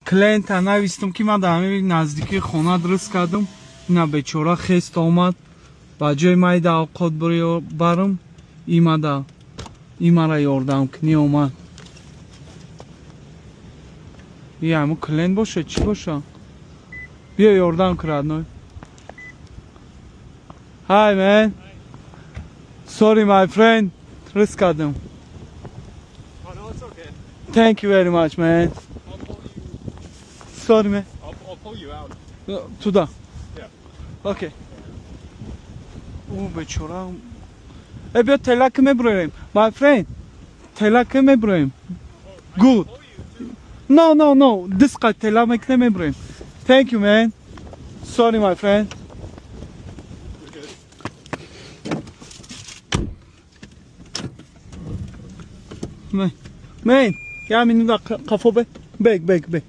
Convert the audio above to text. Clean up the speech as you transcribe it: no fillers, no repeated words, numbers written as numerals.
Клиента навистам, ки ман дар ҳамин наздикии хона дуруст кардам. Ина бечора хест омад, ба ҷои майда авқот барам, имада имара ёрдам кунӣ омад. И ҳамун клиент боша, чӣ боша? Биё, ёрдам кун, родной. Hi, man. Sorry, my friend. Дуруст кардам. Oh no, it's okay. Thank you very much, man. I'll pull you. Sorry, man. I'll pull you out. Туда. Yeah. Окей. Ӯ бечора. Э, биё, телаки меброем. My friend. Телаки меброем. Good. Pull you too. No. Дисқа тела мекне, меброем. Thank you, man. Sorry, my friend. You're good. Man. Man. Я минута қафо бе. Бег, бег, бег.